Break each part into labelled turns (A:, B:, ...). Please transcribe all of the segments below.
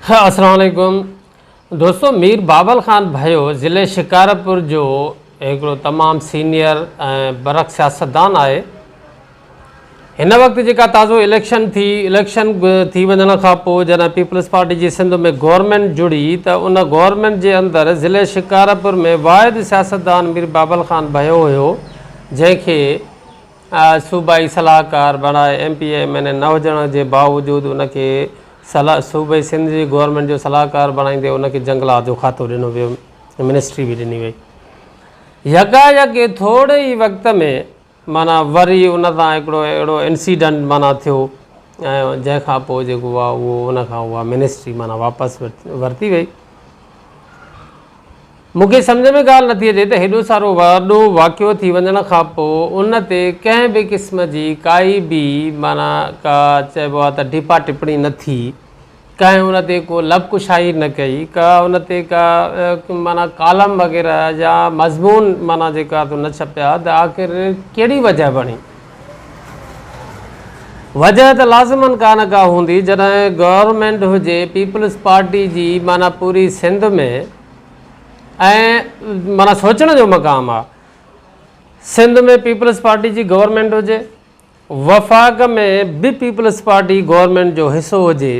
A: السلام عليڪم دوستو مير بابل خان ڀيو ضلعي شڪارپور جو هڪڙو تمام سينيئر ۽ برک سياستدان آهي. هن وقت جيڪا تازو اليڪشن ٿي، اليڪشن ٿي وڃڻ کان پوء جڏهن پيپلز پارٽي جي سنڌ ۾ گورنمينٽ جڙي ته ان گورنمينٽ جي اندر ضلعي شڪارپور ۾ واحد سياستدان مير بابل خان ڀيو هيو جنهن کي صوبائي صلاحڪار بڻائي M P A M N A نه هجڻ جي باوجود ان کي صوبي سنڌ جي گورنمينٽ جو صلاحڪار بڻائيندي ان کي جنگلات جو کاتو ڏنو ويو منسٽري به ڏني وئي يڪايڪ ٿوري ئي وقت ۾ معنيٰ وري ان سان هڪڙو اهڙو انسيڊنٽ معنيٰ ٿيو ۽ جنهن کان پوء جيڪو آهي اهو ان کان اها منسٽري معنيٰ واپس ورتي وئي. مون کي سمجهه ۾ ڳالهه نٿي اچي ته هيڏو سارو وڏو واقعو ٿي وڃڻ کان پوء ان تي ڪنهن به قسم جي ڪائي به معنيٰ ڪا چئبو آهي ته ڊپا ٽپڻي نه ٿي. ڪنهن ان تي ڪو لب ڪشائي نه ڪئي، ڪا ان تي ڪا معنيٰ ڪالم وغيره يا مضمون معنيٰ جيڪا تو نه ڇپيا ته آخر ڪهڙي وجه بڻي؟ وجه ته لازماً ڪا نه ڪا هوندي، جڏهن گورنمينٽ هجي پيپلز پارٽي جي معنيٰ پوري سنڌ ۾ ۽ معنيٰ سوچڻ جو مقام آ سنڌ ۾ پيپلز پارٽي جي گورنمينٽ هجي، وفاق ۾ به پيپلز پارٽي گورنمينٽ جو حصو هجي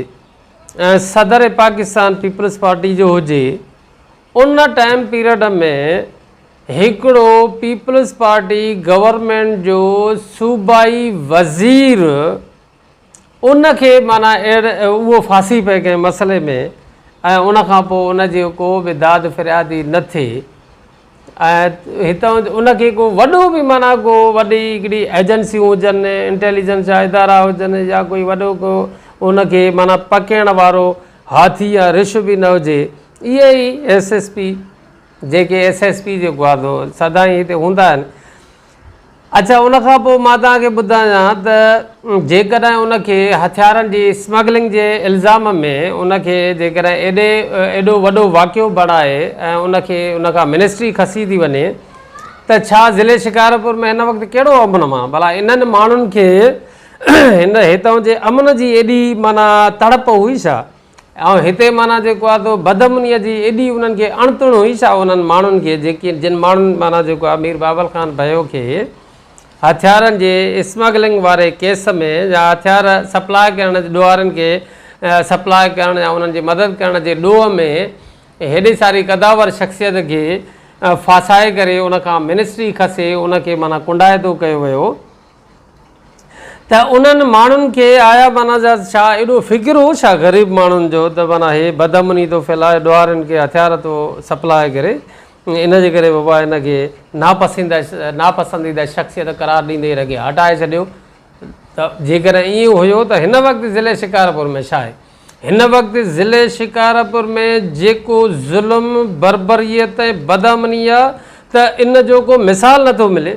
A: ۽ صدر پاڪستان پيپلز پارٽي جو هجي ان ٽائيم پيريڊ ۾ هڪڙو پيپلز پارٽي گورنمينٽ جو صوبائي وزير ان کي معنيٰ اهو ڦاسي پئي ڪنهن مسئلي ۾ ۽ ان کان پوء ان جي ڪو به داد فريادي نه ٿئي ۽ هتان ان کي ڪو وڏو به معنيٰ ڪو وڏي هڪڙي ايجنسيون هجن انٽيليجنس جا ادارا هجن يا ڪوئي وڏو ڪو ان کي معنيٰ پڪڙڻ وارو هاٿي يا رش به نه هجي اهي ئي ايس ايس پي جيڪي ايس ايس پي جيڪو آهي سو سدائين هتي هوندا آهن اڇا ان کان پوء مان توهان کي ٻڌايان ته جيڪڏهن ان کي هٿيارن جي اسمگلنگ جي الزام ۾ ان کي جيڪڏهن ايڏي ايڏو وڏو واقعو بڻائي ۽ ان کي ان کان منسٽري کسي ٿي وڃي ته ڇا ضلعي شڪارپور ۾ هن وقت ڪهڙو امن امان ڀلا انهن ماڻهن کي هن هتان جي امن جي ايڏي معنيٰ تڙپ هئي ڇا؟ ۽ هتي معنيٰ جيڪو آهي سو بدامنيء جي ايڏي انهن کي اڻتڻ هئي ڇا انهن ماڻهن کي جيڪي جن ماڻهن معنيٰ جيڪو آهي مير بابل خان ڀيو کي هٿيارن جي اسمگلنگ واري ڪيس ۾ يا هٿيار سپلاء ڪرڻ جي ڏوهارين کي سپلاء ڪرڻ يا انهن جي مدد ڪرڻ جي ڏوهه ۾ هيڏي ساري قداور شخصيت کي ڦاسائي ڪري ان کان منسٽري کسي ان کي معنيٰ ڪنڊائتو ڪيو ويو. ته انهن ماڻهن کي آيا معنيٰ جا ڇا ايڏو فڪر هو ڇا غريب ماڻهن جو ته معنيٰ هي بدامني ٿو ڦهلائي ڏوهارين کي هٿيار ٿو سپلاء ڪري ان جي ڪري بابا هن کي ناپسنديده ناپسنديده شخصيت قرار ڏيندي هن کي هٽائي ڇڏيو ته جيڪڏهن ائين هيو ته هن وقت ضلعي شڪارپور ۾ ڇا آهي هن وقت ضلعي شڪارپور ۾ جيڪو ظلم بربريت ۽ بدامني آ ته ان جو ڪو مثال نٿو ملي.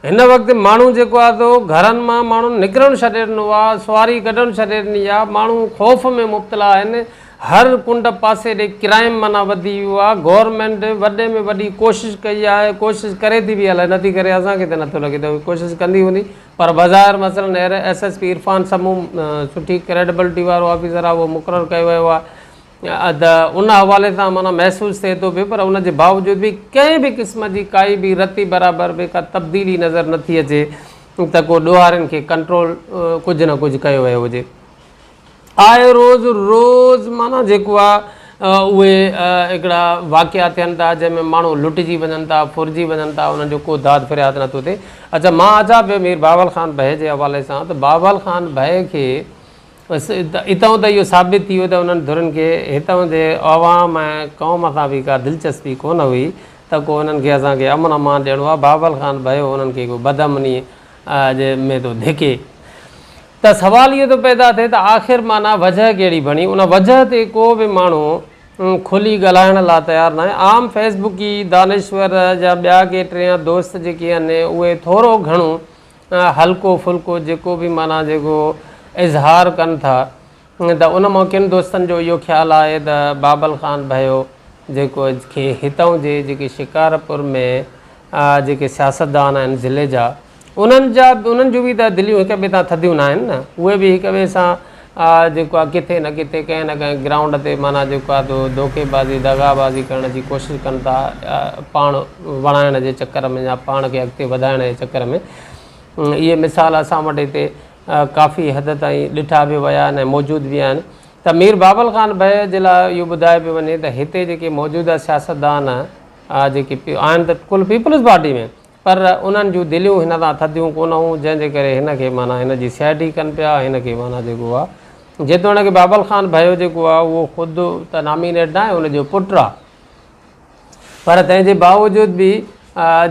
A: هن وقت ماڻهو جيڪو آهي سو گهرن مان ماڻهن نڪرڻ ڇڏي ڏنو آهي، سواري ڪڍڻ ڇڏي ڏني آهي، ماڻهو خوف ۾ مبتلا آهن، هر ڪنڊ پاسي ڏي ڪرائيم معنيٰ وڌي ويو آهي، گورنمينٽ وڏي ۾ وڏي ڪوشش ڪئي آهي، ڪوشش ڪري ٿي به الائي نٿي ڪري اسان کي ته نٿو لڳي ته ڪوشش ڪندي هوندي پر بظاهر مثلاً S S P Irfan Samoon سٺي ڪريڊبلٽي وارو آفيسر آهي اهو مقرر ڪيو ويو آهي. ته ان حوالي سان معنيٰ محسوس ٿئي ٿو پيو پر ان جي باوجود به ڪنهن به قسم جي ڪائي به رتي برابر به ڪا تبديلي نظر نه ٿي اچي ته ڪو ڏوهارين کي ڪنٽرول ڪجهه نه ڪجهه ڪيو ويو هجي. آء روز روز معنيٰ جيڪو آ اهي هڪڙا واقعا ٿين ٿا جنهن ۾ ماڻهو لٽجي وڃن ٿا ڦرجي وڃن ٿا انهن جو ڪو داد فرياد نه ٿو ٿئي. اڇا مان اچان پيو مير بابل خان ڀئي جي حوالي سان ته بابل خان ڀئي کي بس اتان ته اهو ثابت ٿي ويو ته انهن ڌرين کي هتان جي عوام ۽ قوم سان به ڪا دلچسپي ڪونه هئي ته ڪو انهن کي اسان کي امن امان ڏيڻو آهي. بابل خان ڀيو انهن کي ڪو بدامني جي ۾ ٿو ڌڪي ته سوال اهو ٿو پيدا ٿئي ته آخر معنيٰ وجهه ڪهڙي بڻي؟ ان وجهه تي ڪو به ماڻهو کلي ڳالهائڻ لاء تيار ناهي. عام فيسبوڪي دانشور يا ٻيا ڪي ٽيان دوست جيڪي آهن اهي ٿورو گهڻو هلڪو ڦلڪو جيڪو به معنيٰ جيڪو اظهار ڪن ٿا ته ان مان ڪن دوستن جو اهو خيال آهي ته بابل خان ڀيو جيڪو کي هتئون جي جيڪي شڪارپور ۾ جيڪي سياستدان آهن ضلعي جا انهن جا انهن جون به ته دليون هڪ ٻئي تان ٿڌيون ناهن نه اهي به هڪ ٻئي سان جيڪو آهي ڪٿي نه ڪٿي ڪنهن نه ڪنهن گرائونڊ تي معنيٰ جيڪو آهي تو ڌوڪيبازي دغابازي ڪرڻ جي ڪوشش ڪن ٿا پاڻ وڻائڻ جي چڪر ۾ يا پاڻ کي اڳتي وڌائڻ جي چڪر ۾ اهي مثال اسان وٽ هتي ڪافي حد تائين ڏٺا به ويا آهن ۽ موجود به آهن ته مير بابل خان ڀئي جي لاء اهو ٻڌايو پيو وڃي ته هتي جيڪي موجوده سياستدان جيڪي آهن ته ڪل پيپلز پارٽي ۾ پر انهن جون دليون هن تان ٿڌيون ڪونه هيون، جنهن جي ڪري هن کي معنيٰ هن جي سياڊي ڪن پيا، هن کي معنيٰ جيڪو آ، جيتوڻيڪ بابل خان ڀيو جيڪو آ، اهو خود ته نامينيٽ ناهي، ان جو پٽ آ، پر تنهن جي باوجود به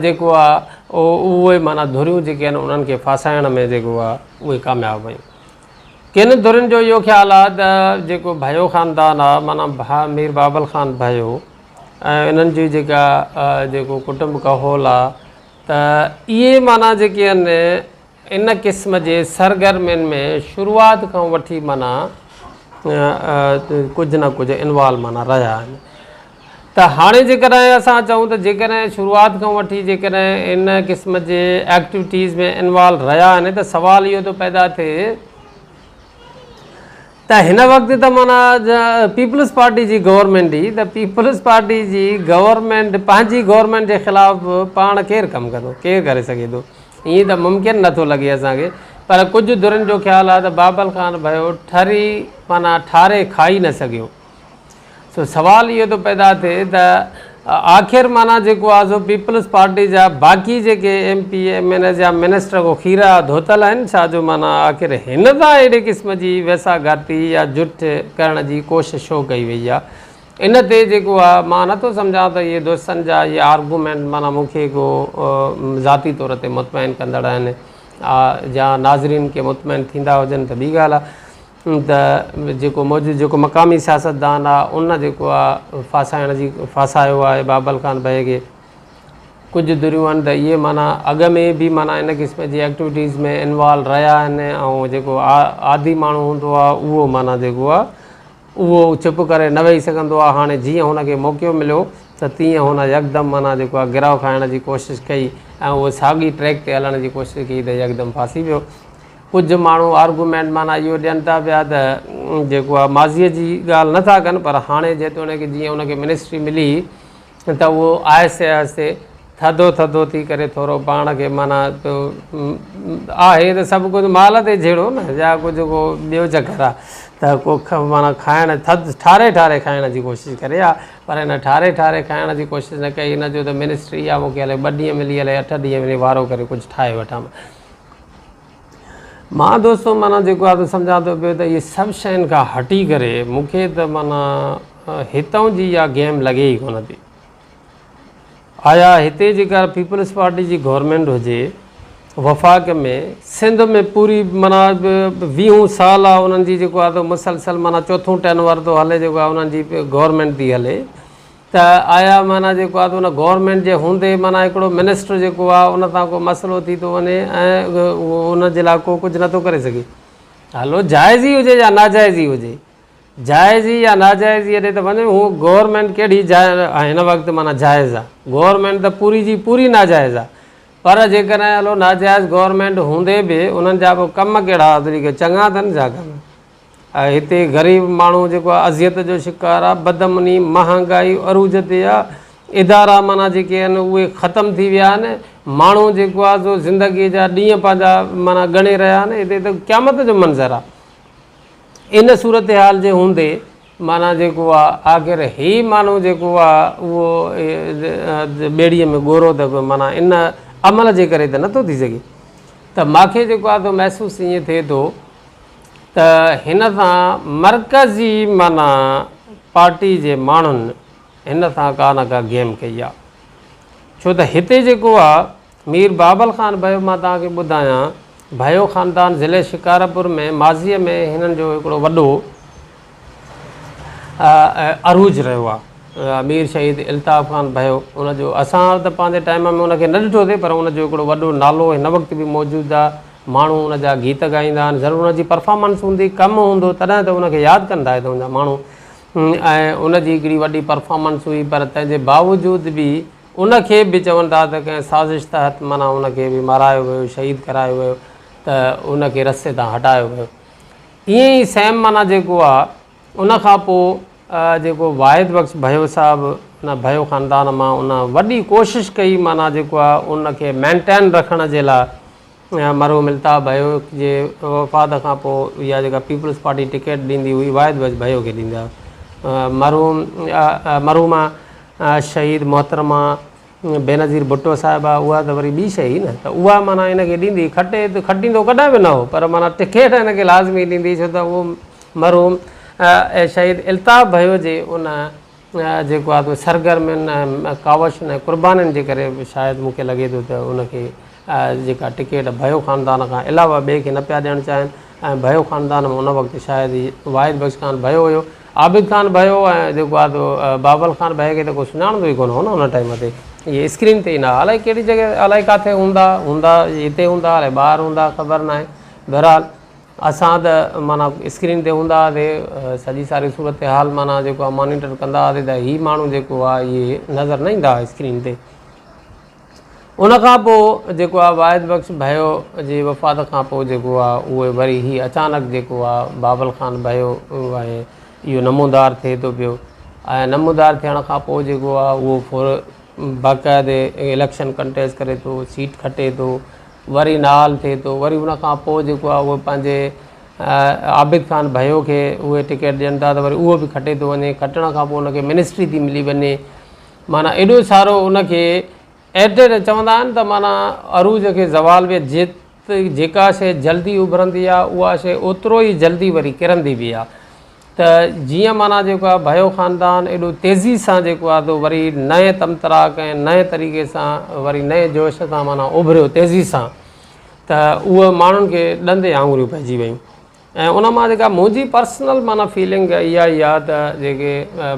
A: جيڪو آ، اهي معنيٰ ڌريون جيڪي آهن، انهن کي ڦاسائڻ ۾ جيڪو آ، اهي ڪامياب ويون. ڪن ڌرين جو اهو خيال آ ته جيڪو ڀيو خاندان آ، معنيٰ ڀاء مير بابل خان ڀيو، ۽ انهن جي جيڪا جيڪو ڪٽنب ڪهول آ ته اهي معنيٰ جيڪي آهن ان قسم جي سرگرمين ۾ شروعات کان وٺي معنيٰ ڪجهه نه ڪجهه انوالو معنيٰ رهيا آهن ته هاڻي جيڪڏهن اسان چئون ته جيڪڏهن شروعات کان وٺي جيڪڏهن ان قسم جي ايڪٽيوٽيز ۾ انوالو رهيا آهن ته سوال اهو ٿو پيدا ٿئي ته هن وقت ته معنيٰ پيپلز پارٽي جي گورنمينٽ هئي ته پيپلز پارٽي جي گورنمينٽ پنهنجي گورنمينٽ جي خلاف پاڻ ڪير ڪم ڪندو ڪير ڪري سگهي ٿو ائين ته ممڪن نٿو لڳي اسان کي پر ڪجهه ڌرين جو خيال آهي ته بابل خان ڀيو ٺري معنيٰ ٺاري کائي نه سگهيو سو سوال اهو ٿو پيدا ٿئي ته آخر معنيٰ جيڪو آهي سو پيپلز پارٽي جا باقي جيڪي M P A M N As يا منسٽر ڪو کيرا ڌوتل آهن ڇا جو معنيٰ آخر هن سان اهڙي قسم جي ويساهه گهاتي يا جٺ ڪرڻ جي ڪوشش ڇو ڪئي وئي آهي ان تي جيڪو آهي مان نٿو سمجهان ته اهي دوستن جا اهي آرگومينٽ معنيٰ مون کي ڪو ذاتي طور تي مطمئن ڪندڙ آهن يا ناظرين کي مطمئن ٿيندا هجن ته ٻي ڳالهه آهي ته جيڪو موجود جيڪو مقامي سياستدان آ ان جيڪو آ ڦاسائڻ جي ڦاسايو آهي بابل خان ڀئي کي ڪجهه ڌريون آهن ته اهي معنيٰ اڳ ۾ به معنيٰ ان قسم جي ايڪٽيوٽيز ۾ انوالو رهيا آهن ۽ جيڪو عادي ماڻهو هوندو آ اهو معنيٰ جيڪو آ اهو چپ ڪري نه ويهي سگهندو آ هاڻي جيئن هن کي موقعو مليو ته تيئن هن يڪدم معنيٰ جيڪو آ گراهه کائڻ جي ڪوشش ڪئي ۽ اهو ساڳي ٽريڪ تي هلڻ جي ڪوشش ڪئي ته يڪدم ڦاسي ويو ڪجهه ماڻهو آرگومينٽ معنيٰ اهو ڏين ٿا پيا ته جيڪو آهي ماضيء جي ڳالهه نه ٿا ڪن پر هاڻي جيتوڻيڪ جيئن ان کي منسٽري ملي ته اهو آهستي آهستي ٿڌو ٿڌو ٿي ڪري ٿورو پاڻ کي معنيٰ آهي ته سڀ ڪجهه مال تي جهيڙو نه يا ڪجهه ڪو ٻيو چڪر آهي ته ڪو معنيٰ کائڻ ٿڌ ٺاري ٺاري کائڻ جي ڪوشش ڪري ها پر هن ٺاري ٺاري کائڻ جي ڪوشش نه ڪئي هن چيو ته منسٽري آهي مون کي الائي ٻه ڏينهن ملي الائي اٺ ڏينهن ملي وارو ڪري ڪجهه ٺاهي وٺان مان دوستو معنيٰ جيڪو آ ته سمجهان ٿو پيو ته اهي سڀ شين کان هٽي ڪري مون کي ته معنيٰ هتئون جي اها گيم لڳي ئي ڪونه ٿي. آيا هتي جيڪا پيپلز پارٽي جي گورنمينٽ هجي وفاق ۾ سنڌ ۾ پوري معنيٰ ويهون سال آ انهن جي جيڪو آ ته مسلسل معنيٰ چوٿون ٽينور ٿو هلي جيڪو آ انهن جي گورنمينٽ ٿي هلي ته آيا معنيٰ جيڪو آهي ته ان گورنمينٽ جي هوندي معنيٰ هڪڙو منسٽر جيڪو آهي ان سان ڪو مسئلو ٿي ٿو وڃي ۽ اهو ان جي لاء ڪو ڪجهه نٿو ڪري سگهي هلو جائز ئي هجي يا ناجائز ئي هجي جائز ئي يا ناجائز ئي ڏي ته وڃي هو گورنمينٽ ڪهڙي جا هن وقت معنيٰ جائز آهي گورنمينٽ ته پوري جي پوري ناجائز آهي پر جيڪڏهن هلو ناجائز گورنمينٽ هوندي به انهن جا به ڪم ڪهڙا چڱا اٿن ڇا ڪم ۽ هتي غريب ماڻهو جيڪو آهي اذيت جو شڪار آهي، بدامني، مهانگائي عروج تي آهي، ادارا معنيٰ جيڪي آهن اهي ختم ٿي ويا آهن، ماڻهو جيڪو آهي سو زندگي جا ڏينهن پنهنجا معنيٰ ڳڻي رهيا آهن، هتي ته قيامت جو منظر آهي. ان صورتحال جي هوندي معنيٰ جيڪو آهي آخر هي ماڻهو جيڪو آهي اهو ٻيڙيء ۾ ڳورو ته معنيٰ ان عمل جي ڪري ته نٿو ٿي سگهي ته ماکي جيڪو آهي سو محسوس ائين ٿئي ٿو ته هن سان مرڪزي معنيٰ پارٽي جي ماڻهن هن سان ڪا نه ڪا گيم ڪئي آ ڇو ته هتي جيڪو آ مير بابل خان ڀيو مان توهان کي ٻڌايان ڀيو خاندان ضلعي شڪارپور ۾ ماضيء ۾ هنن جو هڪڙو وڏو عروج رهيو آ مير شهيد الطاف خان ڀيو ان جو اسان ته پنهنجي ٽائيم ۾ ان کي نه ڏٺوسي پر ان جو هڪڙو وڏو نالو هن وقت به موجود آ ماڻهو ان جا گيت ڳائيندا آهن، ضرور ان جي پرفارمنس هوندي، ڪم هوندو تڏهن ته ان کي ياد ڪندا هتان جا ماڻهو ۽ ان جي هڪڙي وڏي پرفارمنس هئي پر تنهن جي باوجود به ان کي به چون ٿا ته ڪنهن سازش تحت معنيٰ ان کي به مارايو ويو، شهيد ڪرايو ويو ته ان کي رستي تان هٽايو ويو. ائين ئي سيم معنيٰ جيڪو آ ان کان پوء جيڪو واحد بخش ڀيو صاحب ان ڀيو خاندان مان ان وڏي ڪوشش ڪئي معنيٰ جيڪو آ ان کي مينٽين رکڻ جي لاء مرحوم الطاف ڀيو جي وفات کان پوء اها جيڪا پيپلز پارٽي ٽڪيٽ ڏيندي هئي واحد بخش ڀيو کي ڏيندا مرحوم مرحومه شهيد محترمه بينظير ڀٽو صاحبه اها ته وري ٻي شيء هئي نه ته اها معنيٰ هن کي ڏيندي کٽي ته کٽيندو ڪڏهن به نه هو پر معنيٰ ٽڪيٽ هن کي لازمي ڏيندي ڇو ته اهو مرحوم شهيد الطاف ڀيو جي ان جيڪو آهي سو سرگرمين ۽ ڪاوشن ۽ قربانين جي ڪري شايد مون کي لڳي ٿو ته ان کي جيڪا ٽڪيٽ ڀيو خاندان کان علاوه ٻئي کي نه پيا ڏيڻ چاهين ۽ ڀيو خاندان ۾ ان وقت شايد واحد بخش خان ڀيو هيو عابد خان ڀيو ۽ جيڪو آهي سو بابل خان ڀيي کي ته ڪو سڃاڻندو ئي ڪونه هو نه ان ٽائيم تي اهي اسڪرين تي ئي نه الائي ڪهڙي جڳهه الائي ڪاٿي هوندا هوندا هتي هوندا الائي ٻاهر هوندا خبر ناهي بهرحال اسان ته معنيٰ اسڪرين تي هوندا هئاسي سڄي ساري صورتحال معنيٰ جيڪو آهي مانيٽر ڪندا هئاسي ته هي ماڻهو جيڪو آهي اهي نظر نه ايندا هئا اسڪرين تي ان کان پوء جيڪو آهي واحد بخش ڀيو جي وفات کان پوء جيڪو آهي اهي وري هي اچانڪ جيڪو آهي بابل خان ڀيو ۽ اهو نمودار ٿئي ٿو پيو ۽ نمودار ٿيڻ کان پوء جيڪو آهي اهو فور باقاعدي اليڪشن ڪنٽيسٽ ڪري ٿو سيٽ کٽي ٿو وري نال ٿئي ٿو وري ان کان پوء جيڪو آهي اهو پنهنجي عابد خان ڀيو کي اهي ٽڪيٽ ڏين ٿا ته وري اهو به کٽي ٿو وڃي کٽڻ کان پوء ان کي منسٽري ٿي ملي وڃي معنيٰ ايڏو سارو ان کي ايٽ چوندا آهن ته معنيٰ عروج کي زوال به جيت جيڪا شيء جلدي اڀرندي آهي اها شيء اوترو ئي جلدي وري ڪرندي به آهي ته جيئن معنيٰ جيڪو آهي ڀيو خاندان ايڏو تيزي سان جيڪو آهي تو وري نئين طمطراق ۽ نئين طريقي سان وري نئين جوش سان معنيٰ اڀريو تيزي سان ته اهو ماڻهن کي ڏندي آڱريون پئجي ويون ۽ ان مان جيڪا منهنجي پرسنل معنيٰ فيلنگ اها ئي آهي ته جيڪي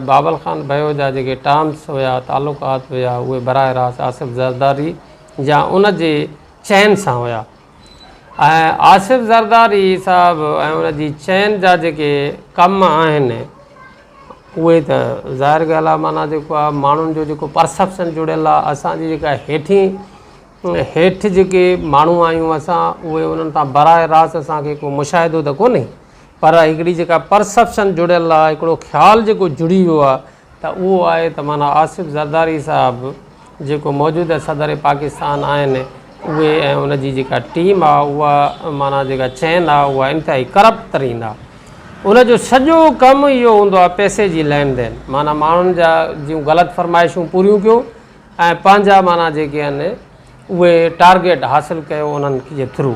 A: بابل خان ڀيو جا جيڪي ٽرمس هيا تعلقات هيا اهي براهه راست آصف زرداري يا ان جي چين سان هيا ۽ آصف زرداري صاحب ۽ ان جي چين جا جيڪي ڪم آهن اهي ته ظاهر ڳالهه آهي معنيٰ جيڪو آهي ماڻهن جو جيڪو پرسپشن جڙيل آهي اسانجي جيڪا هيٺين هيٺ جيڪي ماڻهو آهيون اسان اهي انهن تان براهه راست اسان کي ڪو مشاهدو ته ڪونهي پر هڪڙي جيڪا پرسپشن جڙيل آهي هڪڙو خيال جيڪو جڙي ويو آهي ته اهو آهي ته معنيٰ آصف زرداري صاحب جيڪو موجوده صدر پاڪستان آهن اهي ۽ ان جي جيڪا ٽيم آهي اها معنيٰ جيڪا چين آهي اها انتهائي ڪرپٽ ترين آهي ان جو سڄو ڪم اهو هوندو آهي پئسي جي لين دين معنيٰ ماڻهن جا جون غلط فرمائشون پوريون ڪيو ۽ پنهنجا معنيٰ جيڪي آهن اهي ٽارگيٽ حاصل ڪيو انهن جي ٿرو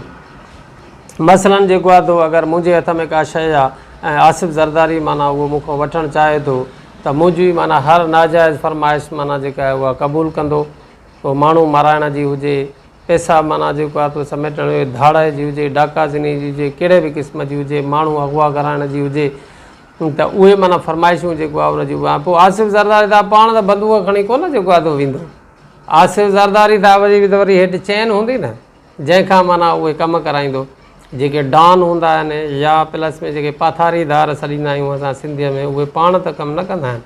A: مثلاً جيڪو آهي تو اگر منهنجي هٿ ۾ ڪا شيء آهي ۽ آصف زرداري معنيٰ اهو مون کان وٺڻ چاهي ٿو ته منهنجي معنيٰ هر ناجائز فرمائش معنيٰ جيڪا آهي اها قبول ڪندو پوء ماڻهو مارائڻ جي هجي پئسا معنيٰ جيڪو آهي تو سميٽڻ جي ڌاڙي جي هجي ڊاڪا زني جي هجي ڪهڙي به قسم جي هجي ماڻهو اغوا ڪرائڻ جي هجي ته اهي معنيٰ فرمائشون جيڪو آهي ان جون پوء آصف زرداري صاحب پاڻ ته بندوق کڻي ڪونه جيڪو آهي تو ويندو آصف زرداري صاحب جي به ته وري هيٺ چين هوندي نه جنهن کان معنيٰ اهي ڪم ڪرائيندو جيڪي ڊان هوندا آهن يا پلس ۾ جيڪي پاٿاري دار سڏيندا آهيون اسان سنڌيء ۾ اهي پاڻ ته ڪم نه ڪندا آهن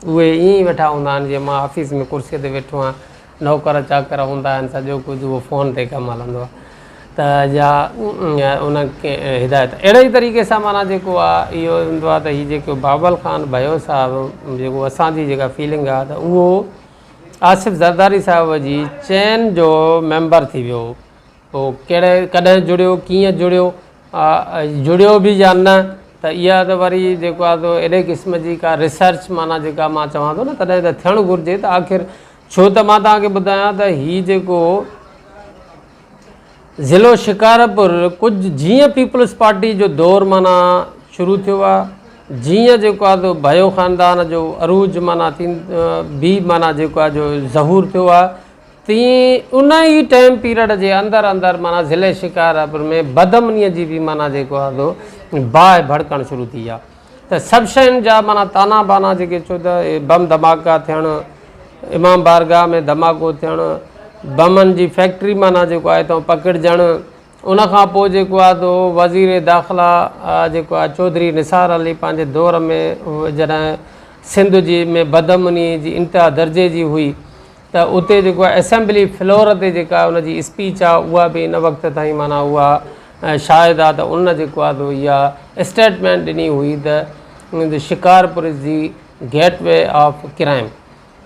A: اهي ائين ئي ويٺا هوندا آهن جيئن مان آفيس ۾ ڪرسيء تي ويٺو آهيان نوڪر چاڪر هوندا آهن سڄو ڪجهه اهو فون تي ڪم هلندو آهي ته يا ان کي هدايت اهڙي ئي طريقي سان معنيٰ جيڪو آهي اهو هوندو آهي ته هي جيڪو بابل خان ڀيو صاحب جيڪو اسانجي جيڪا فيلنگ آهي ته اهو آصف زرداري صاحب جي چين جو ميمبر ٿي ويو پوء ڪهڙي ڪڏهن جڙيو ڪيئن جڙيو جڙيو به يا نه ته اها ته وري جيڪو آهي سو اهڙي قسم جي ڪا ريسرچ معنيٰ جيڪا مان چوان ٿو نه تڏهن ته ٿيڻ گهرجي ته آخر ڇو ته مان توهان کي ٻڌايان ته هي جيڪو ضلعو شڪارپور ڪجهه جيئن پيپلز پارٽي جو دور معنيٰ شروع ٿيو آهي جيئن جيڪو آهي سو ڀيو خاندان جو عروج معنيٰ ٿي به معنيٰ جيڪو آهي جو ظهور ٿيو آهي تيئن ان ئي ٽائيم پيريڊ جي اندر اندر معنيٰ ضلعي شڪارپور ۾ بدامنيء جي به معنيٰ جيڪو آهي سو باهه ڀڙڪڻ شروع ٿي آهي ته سڀ شين جا معنيٰ تانا بانا جيڪي ڇو ته بم ڌماڪا ٿيڻ امام بارگاهه ۾ ڌماڪو ٿيڻ بمن جي فيڪٽري معنيٰ جيڪو آهي اتان پڪڙجڻ ان کان پوء جيڪو آهي سو وزير داخلا جيڪو آهي چوڌري نثار علي پنهنجي دور ۾ جڏهن سنڌ جي ۾ بدامني جي انتها درجي جي هئي ته اتي جيڪو آهي اسيمبلي فلور تي جيڪا ان جي اسپيچ آهي اها به ان وقت تائين معنيٰ اها شاهد آ ته ان جيڪو آ سو اها اسٽيٽمينٽ ڏني هئي ته Shikarpur is the gateway of crime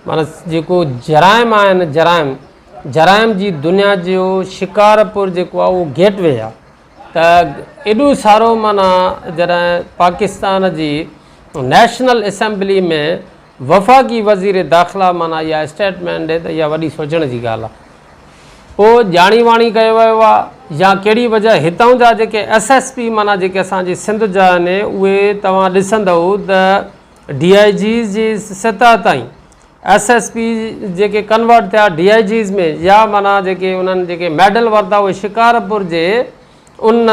A: معنيٰ جيڪو جرائم آهن جرائم جرائم جي دنيا جو شڪارپور جيڪو آ اهو گيٽ وي آ ته ايڏو سارو معنيٰ جڏهن پاڪستان جي نيشنل اسيمبلي ۾ وفاقي وزير داخلا معنيٰ اها اسٽيٽمينٽ ڏي ته اها وڏي سوچڻ جي ڳالهه آ پوء ڄاڻي واڻي ڪيو ويو آ يا ڪهڙي وجه هتئون جا جيڪي ايس ايس پي معنيٰ جيڪي اسان جي سنڌ جا آهن اهي توهان ڏسندؤ ته ڊي I Gs جي سطح تائين ايس ايس پي جيڪي ڪنورٽ ٿيا ڊي I Gs ۾ يا معنيٰ جيڪي انهن جيڪي ميڊل ورتا اهي شڪارپور جي ان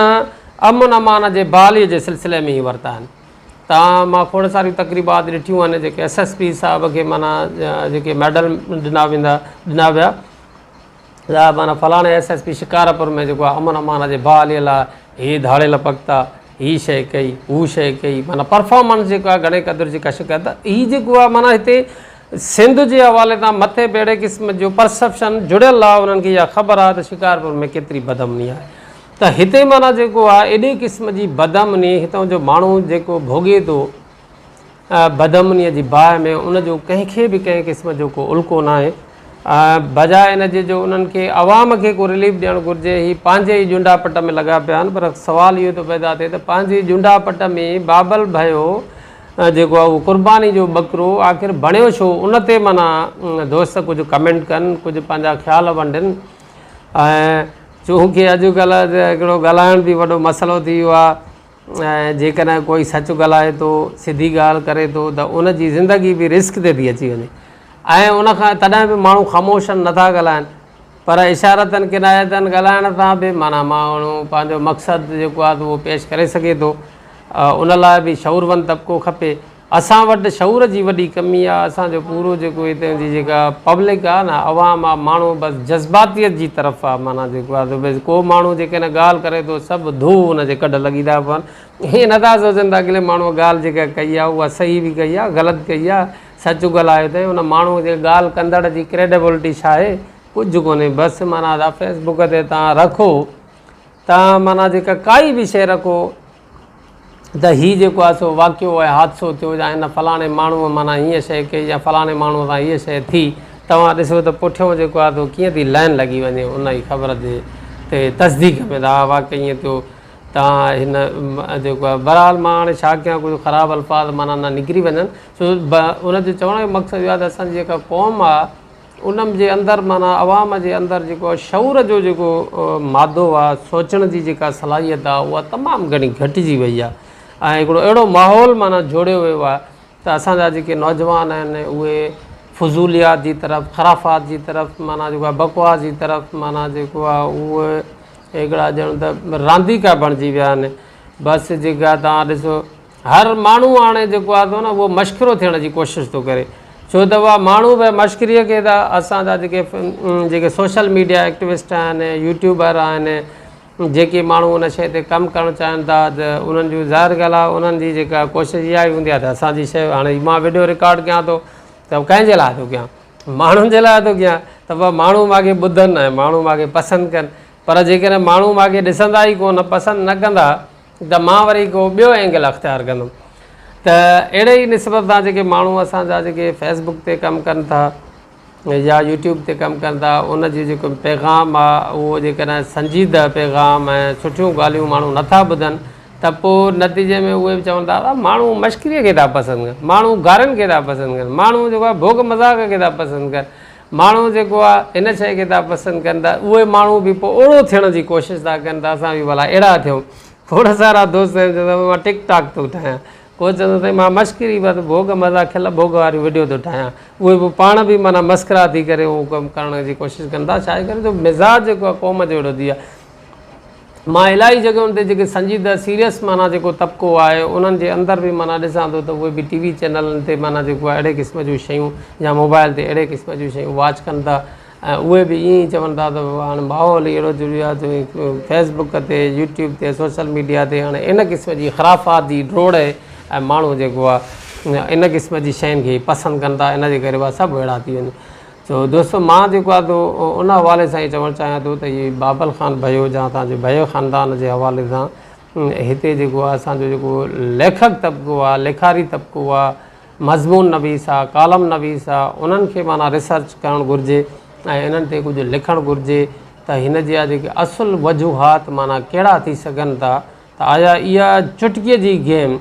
A: امن امان جي بحالي جي سلسلي ۾ ئي ورتا آهن تان مان کوڙ ساريون تقريبات ڏٺيون آهن جيڪي ايس ايس پي صاحب کي معنيٰ جيڪي ميڊل ڏنا ويندا ڏنا ويا يا معنيٰ فلاڻي ايس ايس پي شڪارپور ۾ جيڪو آهي امن امان جي بحالي لاء هي ڌاڙيل پڪتا هي شيء ڪئي هو شيء ڪئي معنيٰ پرفارمنس جيڪو آهي گهڻي قدر جيڪا شڪايت هي جيڪو آهي معنيٰ هتي سنڌ جي حوالي تان مٿي به اهڙي قسم جو پرسپشن جڙيل آهي انهن کي اها خبر آهي ته شڪارپور ۾ ڪيتري بدامني آهي ته هتي معنيٰ جيڪو آهي ايڏي قسم جي بدامني هتان جو ماڻهو جيڪو ڀوڳي ٿو بدامنيء جي باهه ۾ ان جو ڪنهن کي به ڪنهن قسم جو ڪو الڪو ناهي بجاء ان جي جو انهن کي عوام کي ڪو رليف ڏيڻ گهرجي هي پنهنجي ئي ڄنڊا پٽ ۾ لڳا پيا آهن پر سوال اهو ٿو پيدا ٿئي ته پنهنجي ڄنڊا پٽ ۾ بابل ڀيو جيڪو آهي اهو قرباني جو ٻڪرو آخر بڻيو ڇو ان تي معنيٰ دوست ڪجهه ڪمينٽ ڪن ڪجهه پنهنجا خيال ونڊن ۽ چونڪه اڄڪلهه هڪڙو ڳالهائڻ به وڏو مسئلو ٿي ويو آهي ۽ جيڪڏهن ڪوئي سچ ڳالهائي ٿو سڌي ڳالهه ڪري ٿو ته ان جي زندگي به رسڪ تي ٿي اچي وڃي ۽ ان کان تڏهن به ماڻهو خاموش آهن نٿا ڳالهائن پر اشارتن ڪنايتن ڳالهائڻ سان به معنيٰ ماڻهو پنهنجو مقصد جيڪو آهي اهو پيش ڪري سگهي ٿو ان لاء به شعوروند طبقو کپي اسان وٽ شعور جي وڏي ڪمي آ اسان جو پورو جيڪو هتي جي جيڪا پبلڪ آ نه عوام آ ماڻهو بس جذباتيت جي طرف آ معنيٰ جيڪو آ بس ڪو ماڻهو جيڪڏهن ڳالهه ڪري ٿو سڀ ڌو ان جي ڪڍ لڳي ٿا پون ائين نٿا سوچن ته اڳلي ماڻهو ڳالهه جيڪا ڪئي آ اها صحيح به ڪئي آ غلط ڪئي آ سچ ڳالهايو اٿئي ان ماڻهو جي ڳالهه ڪندڙ جي ڪريڊبلٽي ڇا آهي ڪجهه ڪونهي بس معنيٰ فيس بڪ تي تان رکو تان معنيٰ جيڪا ڪائي به شيء رکو ته هي جيڪو آهي سو واقعو ۽ حادثو ٿيو يا هن فلاڻي ماڻهوء معنيٰ هيئن شيء ڪئي يا فلاڻي ماڻهوء سان هيء شيء ٿي، توهان ڏسو ته پٺيون جيڪو آهي سو ڪيئن ٿي لائن لڳي وڃي ان ئي خبر جي تي تصديق ۾ ته ها واقعي ائين ٿيو توهان هن جيڪو آهي بهرحال مان هاڻي ڇا ڪيان ڪجهه خراب الفاظ معنيٰ نه نڪري وڃن سو ان جو چوڻ جو مقصد اهو آهي ته اسان جي جيڪا قوم آهي ان جي اندر معنيٰ عوام جي اندر جيڪو شعور جو جيڪو مادو آ سوچڻ جي جيڪا صلاحيت آ اها تمام گهڻي گهٽجي وئي آ ۽ هڪڙو اهڙو ماحول معنيٰ جوڙيو ويو آ ته اسان جا جيڪي نوجوان آهن اهي فضوليات جي طرف خرافات جي طرف معنيٰ جيڪو آ بڪواس جي طرف معنيٰ جيڪو آ اهي هڪڙا ڄڻ ته رانديڪا بڻجي ويا آهن بس جيڪا توهان ڏسو هر ماڻهو هاڻي جيڪو آهي سو نه اهو مشڪرو ٿيڻ جي ڪوشش ٿو ڪري ڇو ته اها ماڻهو به مشڪريء کي ته اسان جا جيڪي جيڪي سوشل ميڊيا ايڪٽوسٽ آهن يوٽيوبر آهن جيڪي ماڻهو ان شيء تي ڪم ڪرڻ چاهين ٿا ته انهن جون ظاهر ڳالهه آهي انهن جي جيڪا ڪوشش اها ئي هوندي آهي ته اسان جي شيء هاڻي مان وڊيو رڪارڊ ڪيان ٿو ته ڪنهن جي لاء ٿو ڪيان ماڻهن جي لاء ٿو ڪيان ته پوء ماڻهو مان کي ٻڌن ۽ ماڻهو مان کي پسند ڪن پر جيڪڏهن ماڻهو مان کي ڏسندا ئي ڪونه پسند نه ڪندا ته مان وري ڪو ٻيو اينگل اختيار ڪندم ته اهڙي ئي نسبت سان جيڪي ماڻهو اسان جا جيڪي فيس بڪ تي ڪم ڪن ٿا يا يوٽيوب تي ڪم ڪن ٿا ان جو جيڪو پيغام آهي اهو جيڪڏهن سنجيده پيغام ۽ سٺيون ڳالهيون ماڻهو نٿا ٻڌن ته پوء نتيجي ۾ اهي به چون ٿا ماڻهو مشڪريء کي ٿا پسند ڪن ماڻهو گارين کي ٿا پسند ڪن ماڻهو جيڪو آهي ڀوڳ مذاق کي ٿا پسند ڪن ماڻهو جيڪو آ ان شيء کي ٿا پسند ڪن ته اهي ماڻهو به پوء اوڙو ٿيڻ جي ڪوشش ٿا ڪن ته اسان به ڀلا اهڙا ٿيون. کوڙ سارا دوست آهن چوندا مان ٽڪ ٽاڪ ٿو ٺاهيان ڪو چوندو سائين مان مشڪري بس ڀوڳ مزا کل ڀوڳ واريون وڊيو ٿو ٺاهيان اهي پوء پاڻ به معنيٰ مسخرا ٿي ڪري اهو ڪم ڪرڻ جي ڪوشش ڪن ٿا ڇا جي ڪري جو مزاج جيڪو آ قوم جو اهڙو ٿي ويو آ. مان الاهي جڳهين تي جيڪي سنجيده سيريس معنيٰ جيڪو طبقو آهي انهن جي اندر به معنيٰ ڏسان ٿو ته اهي به ٽي وي چينلن تي معنيٰ جيڪو آهي اهڙي قسم جون شيون يا موبائل تي اهڙي قسم جون شيون واچ ڪن ٿا ۽ اهي به ائين ئي چون ٿا ته هاڻي ماحول ئي اهڙو ٿي ويو آهي جو فيس بڪ تي يوٽيوب تي سوشل ميڊيا تي هاڻي ان قسم جي خرافات جي ڊوڙ آهي ۽ ماڻهو جيڪو آهي ان قسم جي شين کي پسند ڪن ٿا ان جي ڪري اها سڀ اهڙا ٿي وڃن. سو دوستو مان جيڪو آهي سو ان حوالي سان ئي چوڻ چاهيان ٿو ته هي بابل خان ڀيو جا اسان جي ڀيو خاندان جي حوالي سان هتي جيڪو آهي اسان جو جيڪو ليکڪ طبقو آهي ليکاري طبقو آهي مضمون نويس آهي ڪالم نويس آهي انهن کي معنيٰ ريسرچ ڪرڻ گهرجي ۽ انهن تي ڪجهه لکڻ گهرجي ته هن جا جيڪي اصل وجوهات معنيٰ ڪهڙا ٿي سگهن ٿا ته آيا اها چٽڪيء جي گيم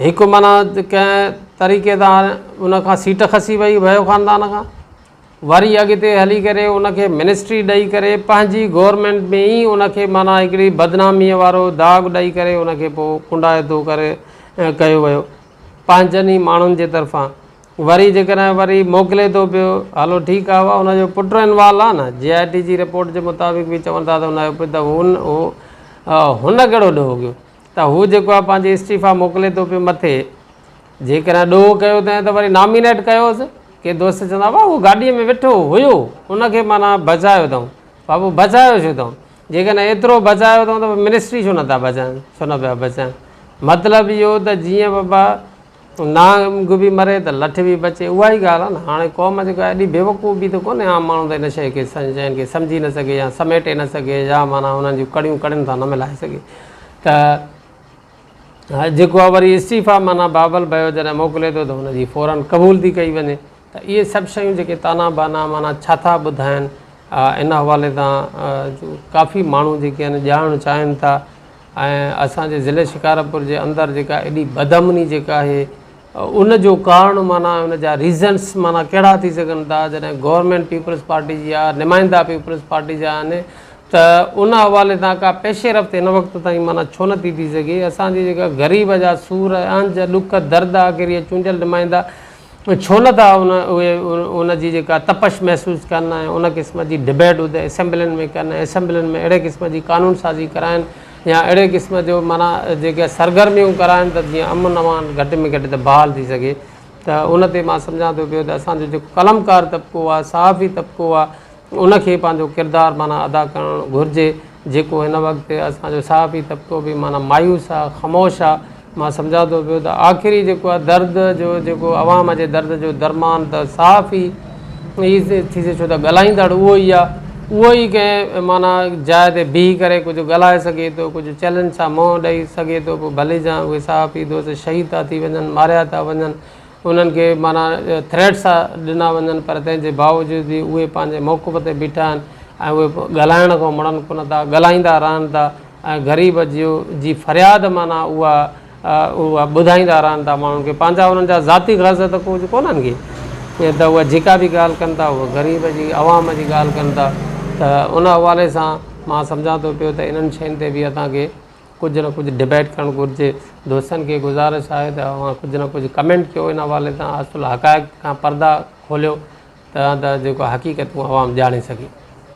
A: هڪ معنيٰ ڪنهن طريقي سان ان کان سيٽ کسي وئي ڀيو خاندان کان وري اڳتي هلي ڪري ان کي منسٽري ڏئي ڪري پنهنجي گورنمينٽ ۾ ئي ان کي معنيٰ هڪڙي بدناميء وارو داغ ڏئي ڪري ان کي پوء ڪنڊائتو ڪري ڪيو ويو پنهنجن ئي ماڻهن جي طرفان وري جيڪڏهن وري موڪلي ٿو پيو هلو ٺيڪ آهي ان جو پٽ انوالو آهي نه جي آء ٽي جي رپورٽ جي مطابق به چون ٿا ته ان جو پٽ هن هن ڪهڙو ڏوهه ڪيو ته هو جيڪو آهي پنهنجي استعيفا موڪلي ٿو پيو مٿي، جيڪڏهن ڏوهه ڪيو اٿائين ته وري نامينيٽ ڪيوس. ڪي دوست چوندا هئا هو گاڏيء ۾ ويٺو هيو، ان کي معنيٰ بچايو اٿئون. بابو بچايو ڇو اٿئون؟ جيڪڏهن ايترو بچايو اٿئون ته پوء منسٽري ڇو نٿا بچائين، ڇو نه پيا بچائين؟ مطلب اهو ته جيئن بابا نانگ به مري ته لٺ به بچي، اها ئي ڳالهه آهي نه. هاڻي قوم جيڪا ايڏي بيوقوف به ته ڪونهي، عام ماڻهو ته ان شيء کي شين کي سمجهي نه سگهي يا سميٽي نه سگهي يا معنيٰ انهن جون ڪڙيون ڪڙين سان نه ملائي سگهي ته جيڪو آهي وري استعيفا معنيٰ بابل ڀيو جڏهن موڪلي ٿو ته هن جي فورن قبول ٿي ڪئي وڃي ته اهي سڀ شيون جيڪي تانا بانا معنيٰ ڇا ٿا ٻڌائن ان حوالي سان ڪافي ماڻهو جيڪي آهن ڄاڻڻ چاهين ٿا ۽ اسان جي ضلعي شڪارپور جي اندر جيڪا ايڏي بدامني جيڪا آهي ان جو ڪارڻ معنيٰ ان جا ريزنس معنيٰ ڪهڙا ٿي سگهن ٿا جڏهن گورنمينٽ پيپلز پارٽي جي آهي نمائندا پيپلز پارٽي جا آهن ته ان حوالي سان ڪا پيش رفت هن وقت تائين معنيٰ ڇو نٿي ٿي سگهي اسان جي جيڪا غريب جا سور اهنج ڏک درد آخر اهي چونڊيل نمائندا ڇو نه ٿا ان اهي ان جي جيڪا تپش محسوس ڪن ۽ ان قسم جي ڊبيٽ اتي اسيمبلين ۾ ڪن ۽ اسيمبلين ۾ اهڙي قسم جي قانون سازي ڪرائن يا اهڙي قسم جو معنيٰ جيڪي سرگرميون ڪرائن ته جيئن امن امان گهٽ ۾ گهٽ ته بحال ٿي سگهي ته ان تي مان سمجهان ٿو پيو ته اسان جو جيڪو قلمڪار طبقو آهي صحافي طبقو آهي ان کي پنهنجو ڪردار معنيٰ ادا ڪرڻ گهرجي جيڪو هن وقت اسان جو صحافي طبقو به معنيٰ مايوس آ خاموش آ مان سمجهان ٿو پيو ته آخري جيڪو آ درد جو جيڪو عوام جي درد جو درمان ته صحافي ئي ٿي سگهي ڇو ته ڳالهائيندڙ اهو ئي آ اهو ئي ڪنهن معنيٰ جاء تي بيهي ڪري ڪجهه ڳالهائي سگهي ٿو ڪجهه چئلينج سان منهن ڏئي سگهي ٿو پوء ڀلي جا اهي صحافي دوست شهيد ٿا ٿي وڃن ماريا ٿا وڃن انهن کي معنيٰ ٿريٽس ڏنا وڃن پر تنهن جي باوجود به اهي پنهنجي موقف تي بيٺا آهن ۽ اهي ڳالهائڻ کان مڙن ڪونه ٿا ڳالهائيندا رهن ٿا ۽ غريب جو جي فرياد معنيٰ اها اها ٻڌائيندا رهن ٿا ماڻهن کي پنهنجا انهن جا ذاتي غرض ته ڪجهه ڪونهن کي ته اها جيڪا به ڳالهه ڪن ٿا اها غريب جي عوام جي ڳالهه ڪن ٿا ته ان حوالي سان مان سمجهان ٿو پيو ته انهن شين تي به اسان کي ڪجهه نه ڪجهه ڊبيٽ ڪرڻ گهرجي دوستن کي گذارش آهي ته اوهان ڪجهه نه ڪجهه ڪمينٽ ڪيو ان حوالي سان اصل حقائق کان پردا کوليو ته جيڪو حقيقتون عوام ڄاڻي سگهي.